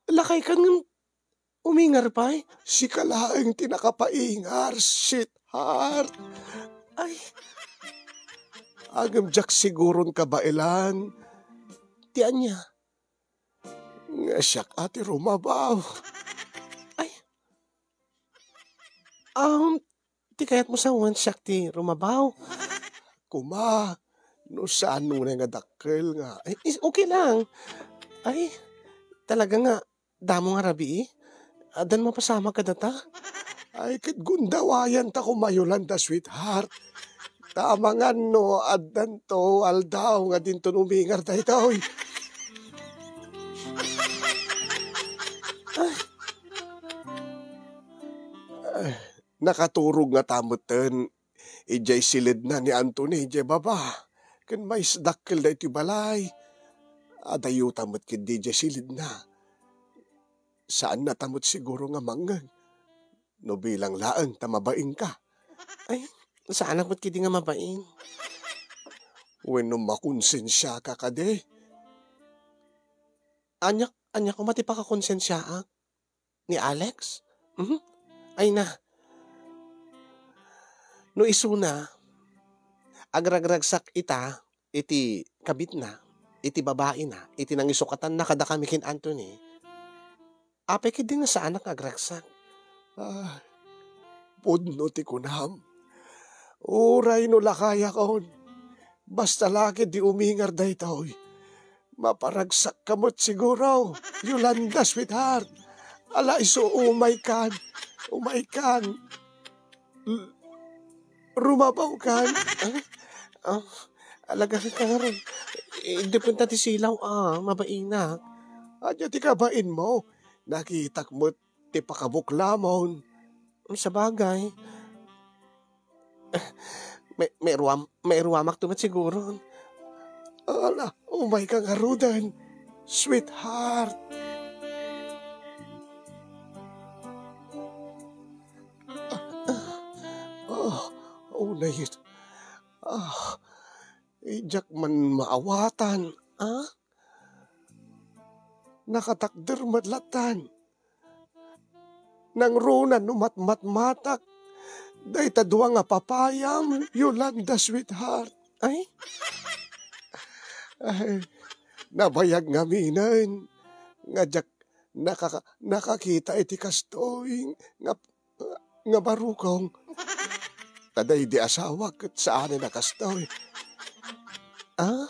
Lakay kan ngem umingar pay? Sika laeng ti nakapaingar, sweetheart. Ay. Ngem diak siguron kabaelan. Ti ania? Nga siak a ti rumabaw. Ay. Um, ti kayatmo sa wen siak ti rumabaw? Kuma, no saan unay nga dakkel nga. Ay, is, okay lang. Ay, talaga nga, damo nga rabii? Addan mapasamak kadata? Ay, ket gundawayan ta koma, Yolanda, sweetheart. Ta amangan no addanto aldaw nga dinton umingar daytoy. Ay. Ay, nakaturog ngata metten idiay siledna ni Anthony idiay baba, ken maisdakkel daytoy balay. Adayuta met ketdi idiay siledna. Saannata met siguro nga mangngeg no bilang laeng ta mabainka. Ay, saanak met ketdi nga mabain. Wenno makonsensiaka kadi? Ania, ania koma ti pakakonsensiaak? Ni Alex? Mhm. Ay na. No isuna, agragragsak ita iti kabitna, iti babaina, iti nangisukatanna kadakami ken Anthony. Apay ketdi nga saanak nga agragsak? Ah, pudno ti kunam. Uray no lakayakon, basta la ketdi umingar daytoy. Maparagsakka met siguro, Yolanda, sweetheart. Ala, isu, umaykan. Umaykan. L-, rumabawkan. Ah, ah, alaga ka ngarud. Idipenta ti silaw, ah, mabainak. Ania ti kabainmo? Nakitak met ti pakabuklamon. Sabagay. May, mairuam-, mairuamak to met siguro. Ala, umayka ngaruden, sweetheart. Ah, oh, unay. Ah, diak man maawatan. Ah? Nakatakder met lattan. Nangruna no matmatmatak dayta dua nga papayam, Yolanda, sweetheart. Ay? Ay, nabayag ngaminen nga diak nakaka-, nakakita iti kastoy nga, nga barukong. Ta daydi asawak ket saanen a kastoy. Ah?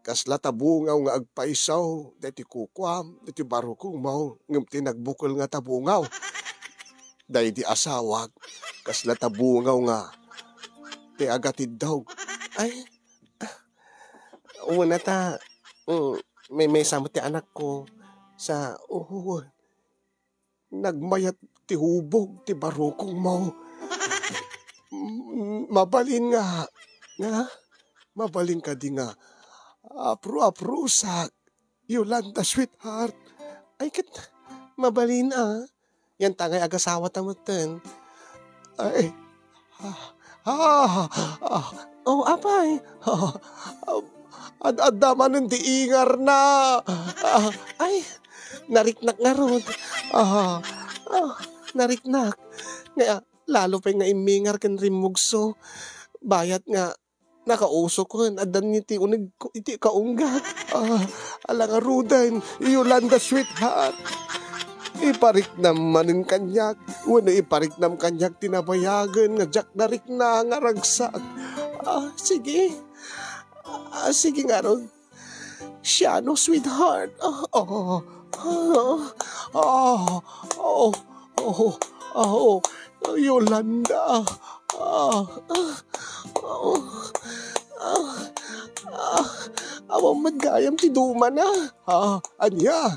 Kasla ta bungaw nga agpayso daytoy kukuam, daytoy barukongmo, ngem ti nagbukel nga ta bungaw. Daydi asawak, kasla ta bungaw nga ti agatiddog. Ay, ah, una ta, mm, may, may samot ti anakko. Sa, oh, nagmayat ti hubog ti barukongmo. M-, mabalin nga, nga, mabalin kadi nga apro-aprosak, Yolanda, sweetheart. Ay, ket, mabalin, ah. Yan ta ngay agasawata metten. Ay, ah, ah, ah. Oh, apay? Ah, ah, ad-, adda manen ti ingarna. Ah. Ay, nariknak ngarud. Ah, ah, nariknak. Nga, lalo pay nga immingar ken rimmugso. Bayat nga, nakausok ken addan iti uneg ko iti kaunggak. Ah, ala ngaruden, Yolanda, sweetheart. Ipariknam manen kaniak, wenno ipariknam kaniak ti nabayagen nga diak narikna nga ragsak. Ah, sige. Ah, sige ngarud. Siano, sweetheart. Ah, ah, ah, ah, oh, oh, oh, Yolanda. Ah, ah, oh, ah, ah, awan met gayam ti dumana. Ah, ania?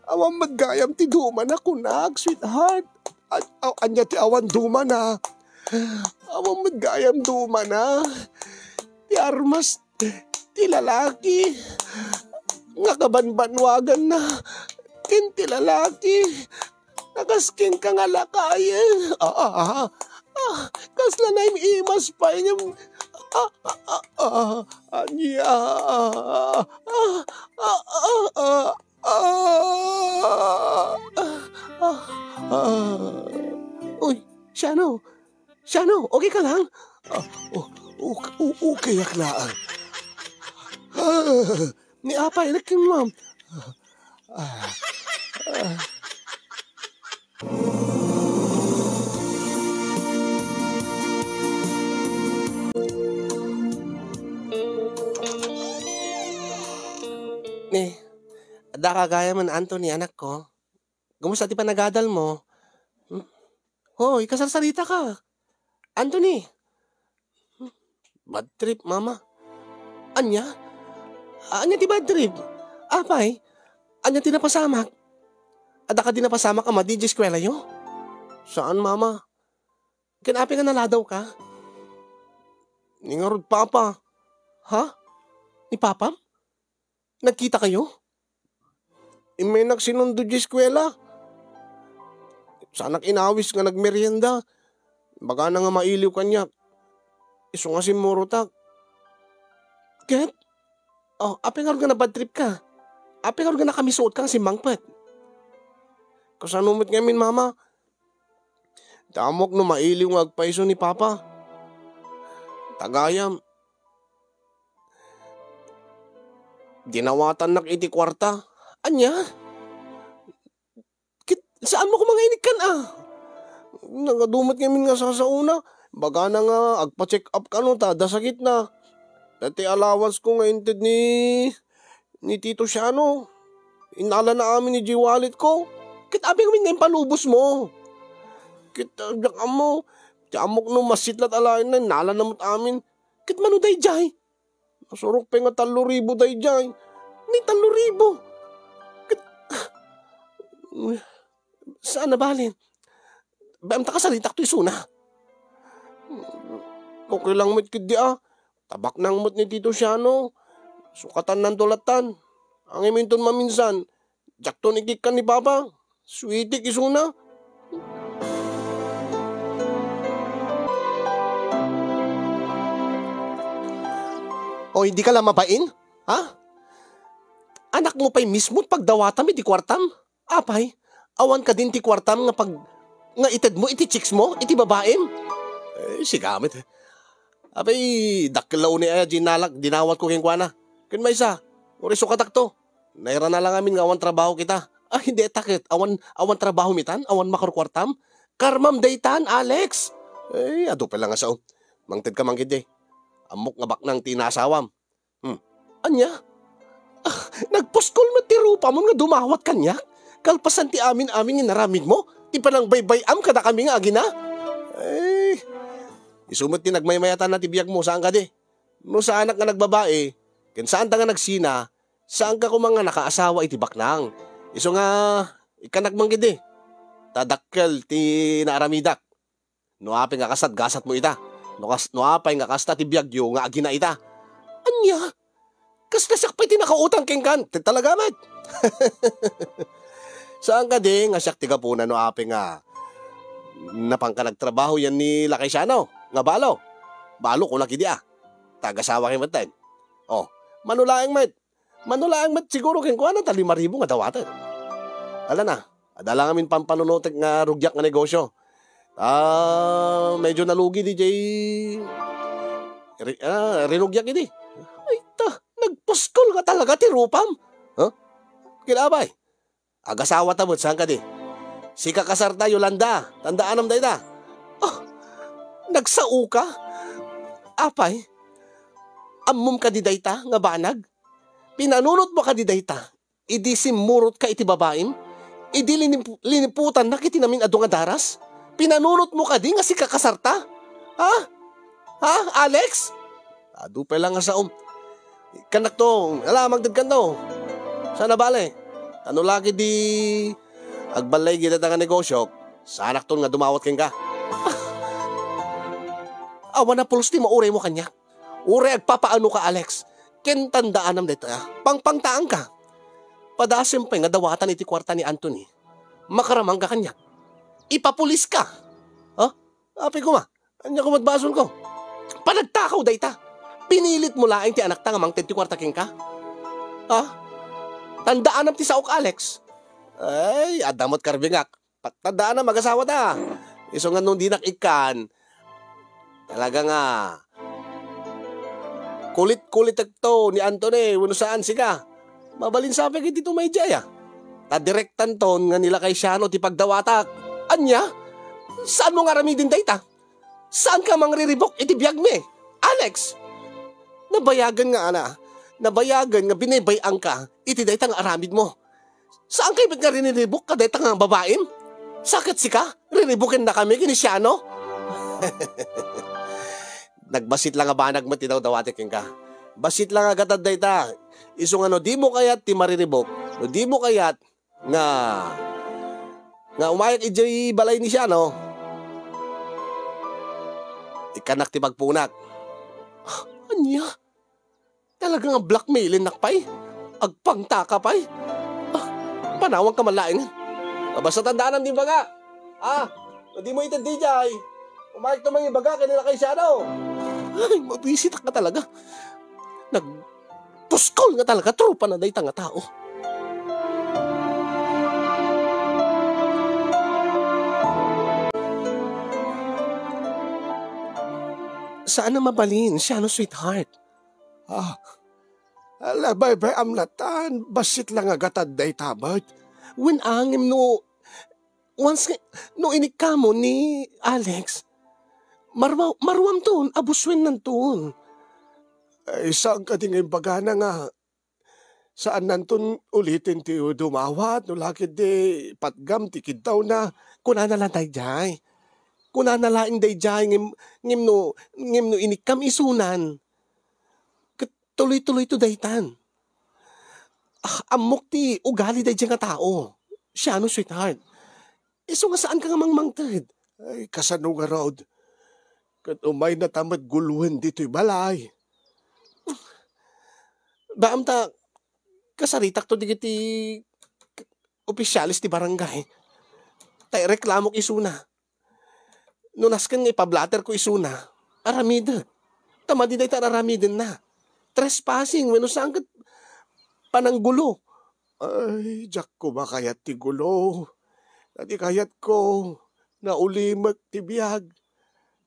Awan met gayam ti dumana, kunak, sweetheart. An-, aw-, ania ti awan dumana? Awan met gayam dumana. Ti armas ti lalaki nga kabanbanwaganna ken ti lalaki nga kas kenka nga lakayen. Ah, ah, ah, ah, kasla naim-imas pay ngem, ah, ah, ah, ah, ania? Ah, ah, ah, ah, ah, ah, ah. Uy, siano? Siano, okay ka lang? Ah, o-, o-, o-, okay ak laeng. Ah, ni apay, nagkinmam. Ah, ah. Ni, adda ka gayam, Anthony, anakko? Kumusta ti panagadalmo? Hmm? Hoy, kasarsaritaka. Anthony! Hmm? Bad trip, Mama. Ania? Ania ti bad trip? Apay? Ania ti napasamak? Adda kadi napasamak a madi idiay eskuelayo? Saan, Mama. Ken apay nga naladawka? Ni ngarud, Papa. Ha? Ni Papam? Nagkitakayo? Immaynak sinundo diay eskuela. Saanak inawis nga nagmerienda. Bagana nga mailiw kaniak. Isu nga simmurotak. Ket? Oh, apay ngarud nga nabadtripka? Apay ngarud nga nakamisuotka nga simmangpet? Kasano met ngamin, Mama? Ti ammok no mailiw nga agpayso ni Papa. Ta gayam, dinawatannak iti kuarta. Ania? Ket saanmo koma nga inikkan, a? Nagadu met ngamin nga sasaona. Bagana nga agpa-check up kano ta adda sakitna. Ta ti allowance ko nga inted ni, ni Tito Siano, innalana amin idiay wallet ko. Ket apay ngamin nga impalubosmo? Ket, ah, diak ammo. Ti ammok no masitlat a laenna, innalana met amin. Ket mano daydiay? Nasurok pay nga tallo ribu daydiay. Ni tallo ribu? Ket, saan a bale? Baem ta kasaritakto isuna. Okay lang met ketdi, a. Ta baknang met ni Tito Siano. Sukatannanto lattan. Ngem inton maminsan, diakton ikikkan ni Papa. Suitik isuna. Oy, dika la mabain? Ha? Anakmo pay mismo ti pagdawatam iti kuartam? Apay, awan kadin ti kuartam nga pag-, nga itedmo iti chicks mo, iti babaem? Eh, sigamet. Apay, dakkel la unay aya dinalak, dinawatko kenkuana. Ken maysa, uray sukatakto. Nairana la ngamin nga awan trabaho kita. Ay, deta ket, awan, awan trabahom itan, awan makurkuartam. Karmam daytan, Alex. Eh, adu pay la nga sao. Mangted ka man ketdi. Ammok nga baknang ti inaasawam. Hmm. Ania? Ah, nagpuskol met ti rupamon nga dumawat kaniak? Kalpasan ti amin-amin nga inaramidmo, ti panangbaybay-am kadakami nga agina? Eh, isu met ti nagmaymayatanna ti biagmo, saan kadi? No saanak nga nagbabai, ken saanta nga nagsina, saanka koma nga nakaasawa iti baknang. Isu nga, ikkanak man ketdi. Ta dakkel ti naaramidak. No apay nga kasta, gasatmo ita. No kas-, no apay nga kasta ti biagyo nga agina ita. Ania? Kasla siak pay ti nakautang kenkan? Ti talaga met. Saan kadi nga siak ti gapuna no apay nga napanka nagtrabaho yan ni Lakay Siano nga balo? Balo, kunak idi a. Tagasawa kay met. Oh, mano laeng met. Mano laeng met siguro kenkuana ta lima ribu nga dawaten. Ala na, adda la ngamin pampanunotek nga rugiak nga negosyo. Ah, medyo nalugi diay ri-, ah, rinugiak idi. Ay ta, nagpuskol nga talaga ti rupam. Huh? Ket apay, agasawata met, saan kadi? Sikakasarta, Yolanda. Tandaanam dayta. Oh, nagsaoka? Apay, ammom kadi dayta nga banag? Pinanunotmo kadi dayta idi simmurotka iti babaim? Idi linip-, liniputannak iti namin-adu nga daras? Pinanunotmo kadi nga sikakasarta? Ha? Ha, Alex? Adu pay la nga saom. Kannakto, ala, mangted kanto. Saan a bale? Ta no la ketdi agballigi dayta nga negosyok, saanakton nga dumawat kenka. Awan a pulos ti mauraymo kaniak. Uray agpapaanoka, Alex. Ken tandaanam dayta, pangpangtaangka. Padasem pay nga dawatan iti kuarta ni Anthony. Makaramangka kaniak. Ipapuliska. Ha? Apay koma, ania koma ti basolko? Panagtakaw dayta. Pinilitmo laeng ti anakta nga mangted ti kuarta kenka. Ha? Tandaanam ti saok, Alex. Ay, adda met karbingak. Pat-, tandaanam, agasawata. Isu nga no dinak ikkan, talaga nga kulit-kulitekto ni Anthony wenno saan, sika. Mabalin sa pay ket ditoy idiay, a. Ta direktanton nga ni lakay Siano ti pagdawatak. Ania? Saanmo nga aramiden dayta? Saanka mangriribuk iti biagmi, Alex? Nabayagen nga, ana, nabayagen nga binaybay-angka iti dayta nga aramidmo. Saanka met nga riniribuk kadayta nga babaim? Sa ket sika, riribukennakami ken ni Siano? Nagbassit la nga banag met ti dawdawatek kenka. Bassit la nga gatad dayta. Isu nga no dimo kayat ti mariribuk, no dimo kayat nga, nga umayak idiay balay ni Siano, ikkannak ti pagpunak. Ania? Talaga nga blackmailennak pay? Agpangtaka pay? Ah, panawanka man laeng. Ah, basta tandaanam ti ibaga. Ah, no dimo ited idiay, umayakto mangibaga ken ni lakay Siano. Ay, mabwisitakka talaga. Nagpuskol nga talaga, tropa na dayta nga tao. Saan a mabalin, Siano, sweetheart. Ah, ala, baybay-am latan, bassit la nga gatad dayta met. Wen, ngem no, once nga, no inikkamo ni Alex, marwa-, maruamton, abusuennanton. Ay, saan kadi nga imbagana nga saannanton uliten ti dumawat, no la ketdi patgam ti kiddawna? Kunana la daydiay. Kunana laeng daydiay, ngem, ngem no, ngem no inikkam isunan, ket tuloy-tuloyto daytan. Ah, ammok ti ugali daydiay nga tao. Siano, sweetheart. Isu nga saanka nga mangmangted. Ay, kasano ngarud? Ket umaynata met guloen ditoy balay. Baam ta kasaritakto dagiti opisyales ti barangay. Ta ireklamok isuna. No nasken nga ipablaterko isuna, aramidek. Ta madi dayta araramidenna. Trespassing, wenno saan ket pananggulo. Ay, diak koma kayat ti gulo. Ta ti kayatko, naulimek ti biag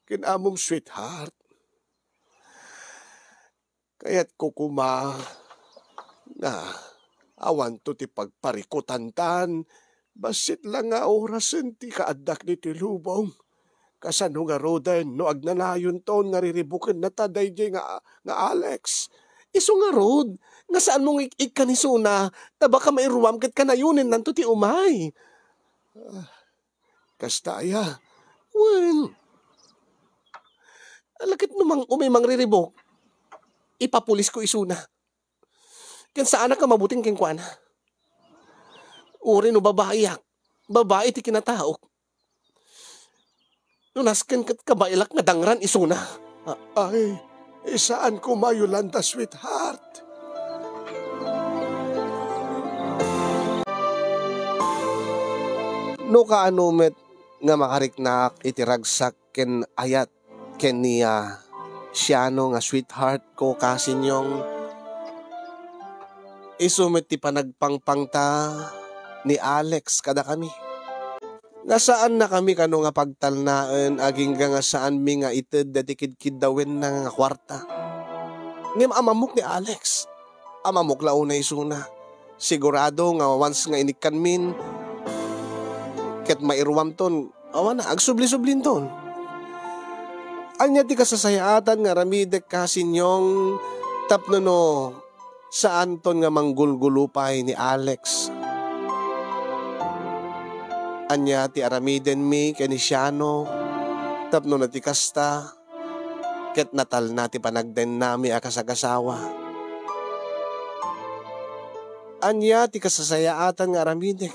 ken amom, sweetheart. Kayatko koma nga awanto ti pagparikutantan, bassit la nga orasen ti kaaddak ditoy lubong. Kasano ngaruden no agnanayonton nga riribukennata daydiay nga, nga Alex? Isu ngarud nga saanmo nga ik-, ikkan isuna, ta baka mairuam ket kanayonennanto ti umay. Ah, kasta aya? Wen. Ala ket no mang-, umay mangriribuk, ipapulisko isuna. Ken saanak a mabuteng kenkuana. Uray no babaiak, babai ti kinataok. No nasken ket kabaelak nga dangran isuna. A-, ay, saan koma, Yolanda, sweetheart. No kaano met nga makariknaak iti ragsak ken ayat ken ni, ah, Siano nga sweetheart ko, kasinyong. Isu met ti panagpangpangta ni Alex kadakami. Nga saannakami kano nga pagtalnaen agingga nga saanmi nga ited daytoy kidkiddawenna nga kuarta. Ngem amamok ni Alex. Amamok la unay isuna. Sigurado nga once nga inikkanmin, ket mairuamton, awan a, agsubli-sublinton. Ania ti kasasayaatan nga aramidek, Kasinyong, tapno no saanton nga manggulgulo pay ni Alex? Ania ti aramidenmi ken ni Siano tapno no ti kasta, ket natalna ti panagdennami a kasagasawa? Ania ti kasasayaatan nga aramidek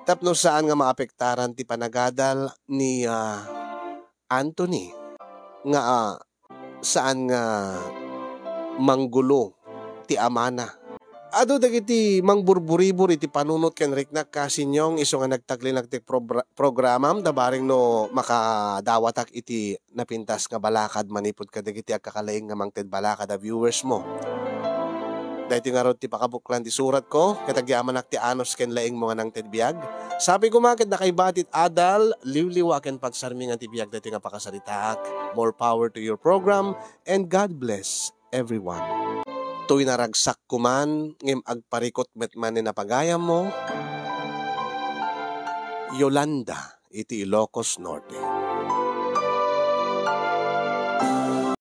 tapno saan nga maapektaran ti panagadal ni, ah, Anthony nga, ah, saan nga manggulo ti amana? Adu dagiti mangburburibor iti panunot ken riknak, Kasinyong, isu nga nagtaklinak ti probra-, programam, ta bareng no makadawatak iti napintas nga balakad manipud kadagiti agkakalaing nga mangted balakad a viewers mo. Daytoy ngarud ti pakabuklan ti suratko, ket agyamanak ti anus ken laingmo nga nangted biag. Sapay koma ket nakaiba ti adal, liwliwa ken pagsarmingan ti biag daytoy nga pakasaritaak. More power to your program, and God bless everyone. Toy naragsak koman, ngem agparikot met manen a pagayammo, Yolanda iti Ilocos Norte.